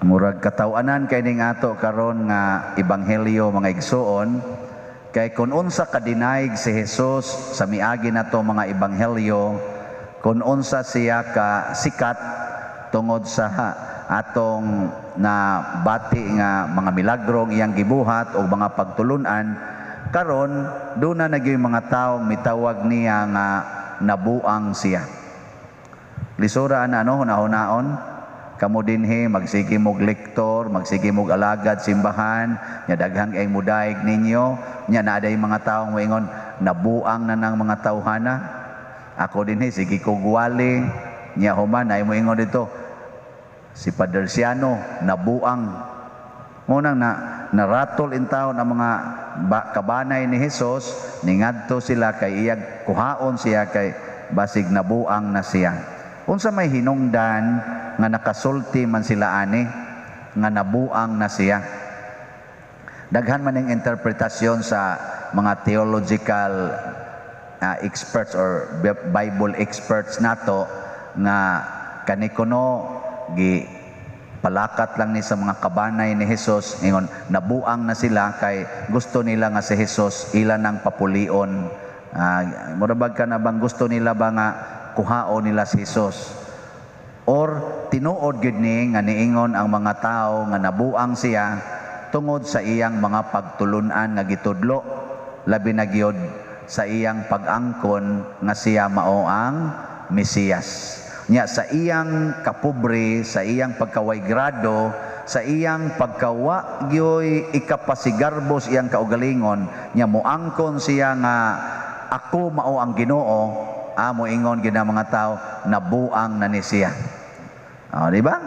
Murag katawanan kay ning ato karon nga ebanghelyo, mga igsuon, kay kung unsa kadinaig si Jesus sa miagi nato mga ebanghelyo, kung unsa siya ka sikat tungod sa atong na bati nga mga milagrong iyang gibuhat o mga pagtulunan, karon duna na gyud mga tawo mitawag niya nga nabuang siya. Lisura na ano hunahunaon. Kamo dinhi magsige mog lektor, magsige mog alagad simbahan, nya daghan kay mudaig ninyo, nya naa day mga tawo moingon nabuang na ng mga tawhana. Ako dinhi sige kog wali, nya human ay moingon dito si Padre Siano nabuang. Mao nang na naratol in taon ang mga kabanay ni Hesus, ningadto sila kay iyag kuhaon siya kay basig nabuang na siya. Unsa may hinungdan nga nakasulti man sila ani nga nabuang na siya? Daghan man ning interpretasyon sa mga theological experts or Bible experts nato nga kani kuno gi palakat lang ni sa mga kabanay ni Hesus, ingon nabuang na sila kay gusto nila nga si Hesus ila nang papulion. Mura bag ka na bang gusto nila ba nga kuhaon nila si Hesus, or tinuod gyud ni nga niingon ang mga tao nga nabuang siya tungod sa iyang mga pagtulunan nga gitudlo, labi na gyud sa iyang pag-angkon nga siya mao ang Mesiyas. Nya sa iyang kapobre, sa iyang pagkaway grado, sa iyang pagkawa gyoy ikapasigarbo sa iyang kaugalingon, nya moangkon siya nga ako mao ang Ginoo, amo ingon gid ang mga tao nabuang na ni siya. Oh, di ba?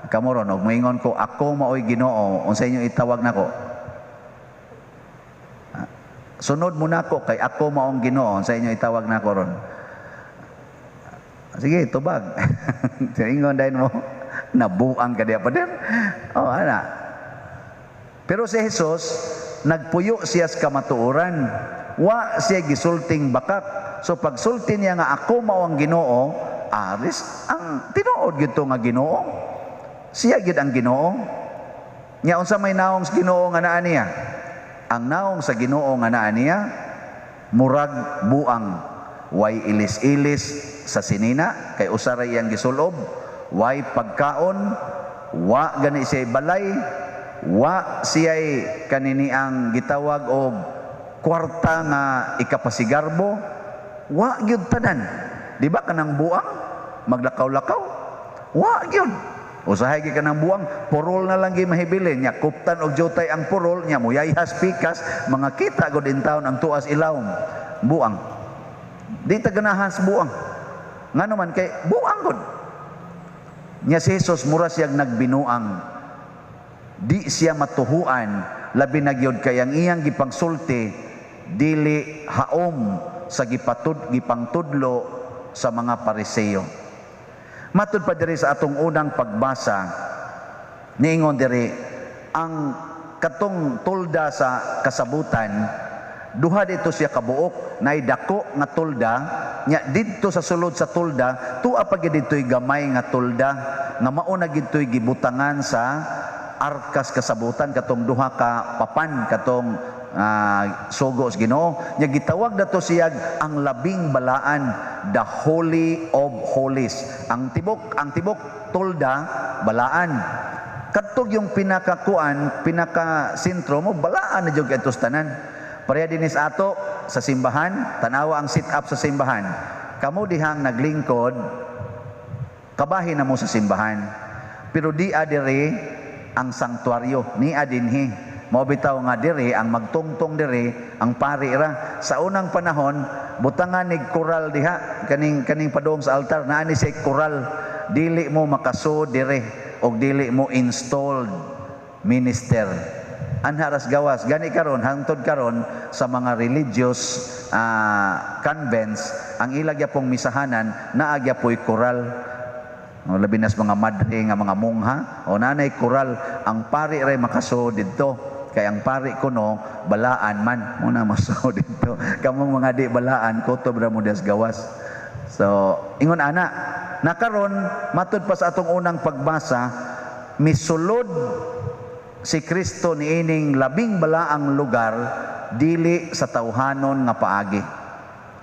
Kamo ron, og moingon ko ako maoy Ginoo, unsa inyo itawag nako? Sunod mo nako kay ako maong Ginoo, unsa inyo itawag nako ron? Sige, tubag. Ingon dayon mo, nabuang ka diya pa din. Oh, ana. Pero si Jesus, nagpuyo siya sa kamatuoran. Wa siya gisulting bakak. So pagsulti niya nga ako mao ang Ginoo, aris ang tinuod gyud to nga Ginoo. Siya gyud ang Ginoo. Nya unsa may naong sa Ginoo nga naa niya? Ang naong sa Ginoo nga naa niya murag buang, way ilis-ilis sa sinina kay usa ra iyang gisulob, way pagkaon, wa gani siya balay, wa siya'y kanini ang gitawag og kwarta nga ikapasigarbo, wa gyud tanan. Di ba kanang buang maglakaw-lakaw, wa gyud. Usahay gyud kanang buang, purol na lang gyud mahibilin nya, kuptan og jutay ang purol nya, muyayhas pikas, mga kita gud in taon ang tuas ilawom. Buang, di ta ganahan sa buang, ngano man kay buang gud. Nya si Jesus mura siyang nagbinuang, di siya matuhuan, labi na gyud kay ang iyang gipangsulti dili haom sa gipangtudlo sa mga Pariseo. Matud pa diri sa atong unang pagbasa, niingon diri ang katong tolda sa kasabutan, duha dito siya kabuok, nay dako nga tolda, nya didto sa sulod sa tolda tua pa gyud didtoy gamay nga tolda nga mao na gidtoy gibutangan sa arkas kasabutan, katong duha ka papan, katong sugo sa Ginoo. Nya gitawag dato siya ang labing balaan, the Holy of Holies. Ang tibok tolda balaan, kadtog yung pinakakuan, pinaka sentro mo, balaan na jud kadto tanan. Pareha dinis ato sa simbahan, tanawa ang sit up sa simbahan. Kamo dihang naglingkod, kabahin na mo sa simbahan. Pero di adiri ang sanktuaryo, ni adinhi. Mao bitaw nga diri ang magtungtong diri ang pari ra. Sa unang panahon, butangan ni koral diha kaning padung sa altar, naa ni siya koral. Dili mo makasud diri og dili mo installed minister. Anha ras gawas gani karon, hangtod karon sa mga religious convents, ang ila gyapong misahanan naa gyapoy koral. O, labi nas mga madre nga mga mongha o nanay koral, ang pari ray makasuod didto kay ang pari kuno balaan man mo na masuod didto. Kamong mga di balaan, kutob ra mo das gawas. So ingon ana nakaron, matud pa sa atong unang pagbasa. Misulod si Kristo niining labing balaang lugar dili sa tawhanon nga paagi.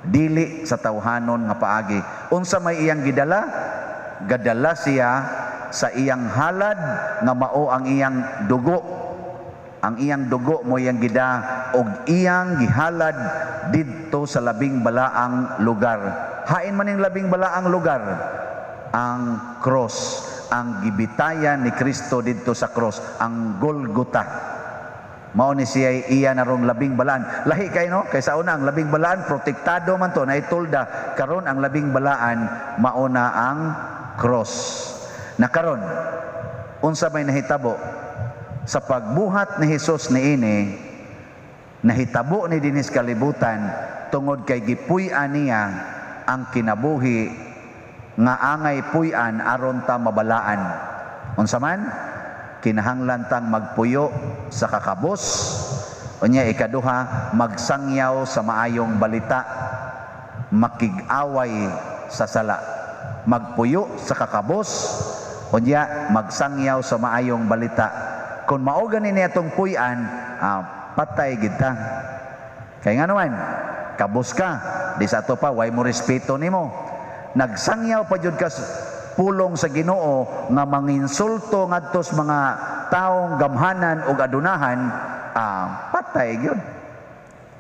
Dili sa tawhanon nga paagi. Unsa may iyang gidala? Gadala siya sa iyang halad nga mao ang iyang dugo. Ang iyang dugo mo iyang gida og iyang gihalad didto sa labing balaang lugar. Hain man ning labing balaang lugar? Ang cross, ang gibitayan ni Kristo didto sa cross, ang Golgota. Mao ni siya iya narong labing balaan. Lahi kay, no? Kay sa una, ang labing balaan protektado man to, naay tolda. Karon, ang labing balaan mao na ang cross. Na karon, unsa may nahitabo? Sa pagbuhat ni Hesus niini, nahitabo ni dinis kalibutan tungod kay gipuy-an niya ang kinabuhi nga angay puy-an aron ta mabalaan. Unsa man? Kinahanglan tang magpuyo sa kakabos. Unya ikaduha, magsangyaw sa maayong balita, makig-away sa sala. Magpuyo sa kakabos, unya magsangyaw sa maayong balita. Kung mao gani niya atong puy-an, patay gid ta. Kay nga naman, kabos ka, di sa ato pa way mo respeto nimo. Nagsangyaw pa jud ka pulong sa Ginoo nga manginsulto ngadto sa mga taong gamhanan ug adunahan, patay gyud.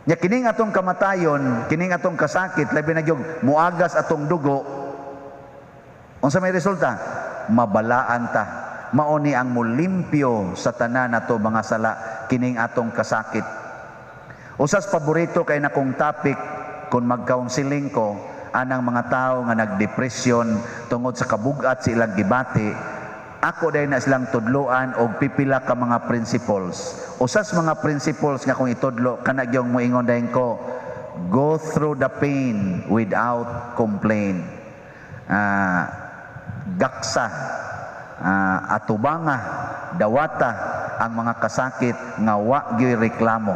Nya kining atong kamatayon, kining atong kasakit, labi na gyud muagas atong dugo, unsa may resulta? Mabalaan ta. Mao ni ang mulimpyo sa tanan nato mga sala, kining atong kasakit. Usas paborito kay nakong topic kung mag-counseling ko anang mga tao nga nagdepresyon tungod sa kabugat sa ilang gibati, ako dahil na silang tudloan og pipila ka mga principles. Usas mga principles nga kung itudlo kana gyung moingon dayon ko, "Go through the pain without complaint." Gaksa, atubanga, dawata ang mga kasakit nga wa gyud reklamo.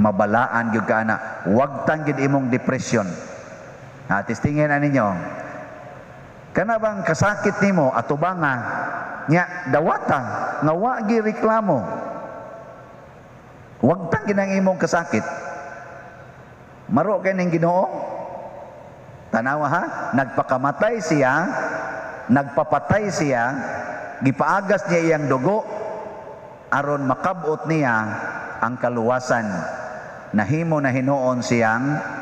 Mabalaan gyud ka ana. Wagtan gyud imong depression. Testingin na ninyo. Kana bang kasakit nimo atubanga nya dawata nga wa gyud reklamo. Wagtan gyud ang imong kasakit. Maro kay ning Ginoo. Tanawa ha, nagpakamatay siya, nagpapatay siya, gipagas niya iyang dugo aron makabot niya ang kaluwasan. Nahimo na hinuon siyang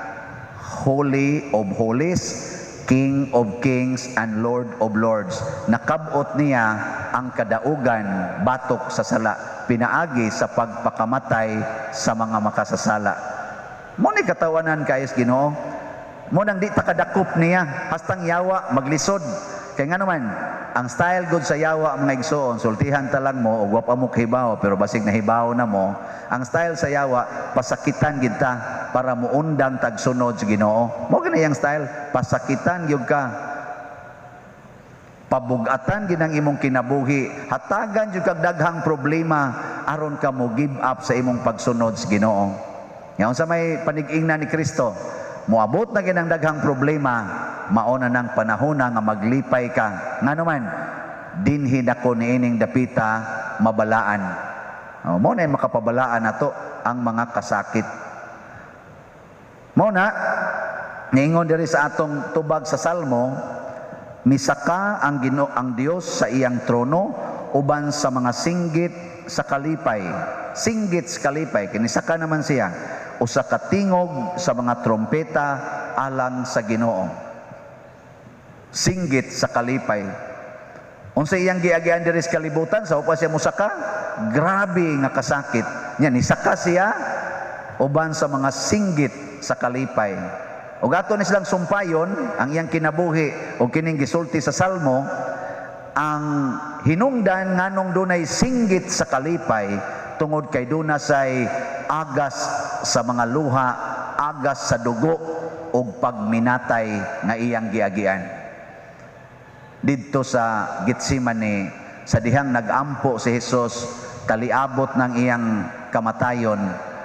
Holy of Holies, King of Kings and Lord of Lords. Nakabot niya ang kadaugan batok sa sala, pinaagi sa pagpakamatay sa mga makasasala. Mo ni katawanan kayos Ginoo. Mo nang di ta kadakop niya, hastang yawa maglisod. Kay nga naman, ang style good sa yawa, mga igsoon, sultihan ta lang mo ug wa pa mo kahibaw, pero basig nahibaw na mo. Ang style sa yawa, pasakitan gid ta para muundang tagsunod sa Ginoo. Mo gani yang style, pasakitan gyud ka. Pabugatan gid ang imong kinabuhi, hatagan jud kag daghang problema aron ka mo give up sa imong pagsunod sa Ginoo. Nga unsa may panig-ingna ni Kristo? Moabot na gid ang daghang problema, mao na nang panahon na nga maglipay ka. Ngano man, dinhi nako niining dapita mabalaan. O, mo na makapabalaan nato ang mga kasakit. Mo na niingon diri sa atong tubag sa Salmo, misaka ang Ginoo ang Dios sa iyang trono uban sa mga singgit sa kalipay. Singgit sa kalipay, kini saka naman siya usa ka tingog sa mga trompeta alang sa Ginoo. Singgit sa kalipay. Unsa iyang giagian diri sa kalibutan sa pa siya musaka? Grabe nga kasakit. Nya nisaka siya uban sa mga singgit sa kalipay. Ug ato ni silang sumpayon ang iyang kinabuhi og kining gisulti sa Salmo, ang hinungdan nganong dunay singgit sa kalipay tungod kay duna say agas sa mga luha, agas sa dugo ug pagminatay nga iyang giagian. Didto sa Getsemane, sa dihang nagampo si Hesus kaliabot ng iyang kamatayon,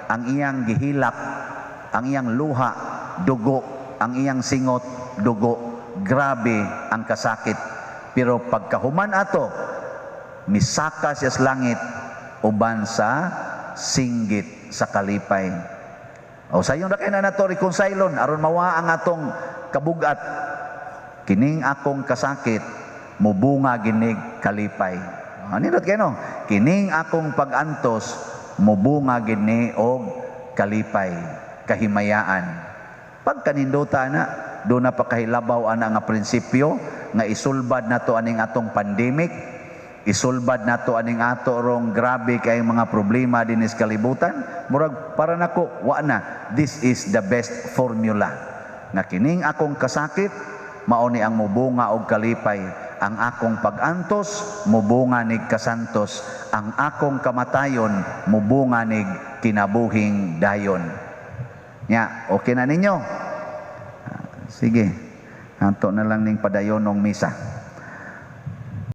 ang iyang gihilak, ang iyang luha, dugo, ang iyang singot, dugo. Grabe ang kasakit. Pero pagkahuman ato, Misaka siya sa langit uban sa singgit sa kalipay. O sayon ra kay na nato reconcilon aron mawa ang atong kabugat. Kining akong kasakit mubunga ginig kalipay. Nindot kay, no? Kining akong pagantos mubunga gini og kalipay, kahimayaan. Pagkaninduta na, do na pa kahilabaw ana nga prinsipyo nga isulbad nato aning atong pandemic, isulbad nato aning ato rong grabe kay mga problema dinis kalibutan, murag para nako wa na. This is the best formula. Nga kining akong kasakit mao ni ang mubunga og kalipay, ang akong pag-antos mubunga nig kasantos, ang akong kamatayon mubunga nig kinabuhing dayon. Nya, okay na ninyo? Sige. Ato na lang ning padayonong misa.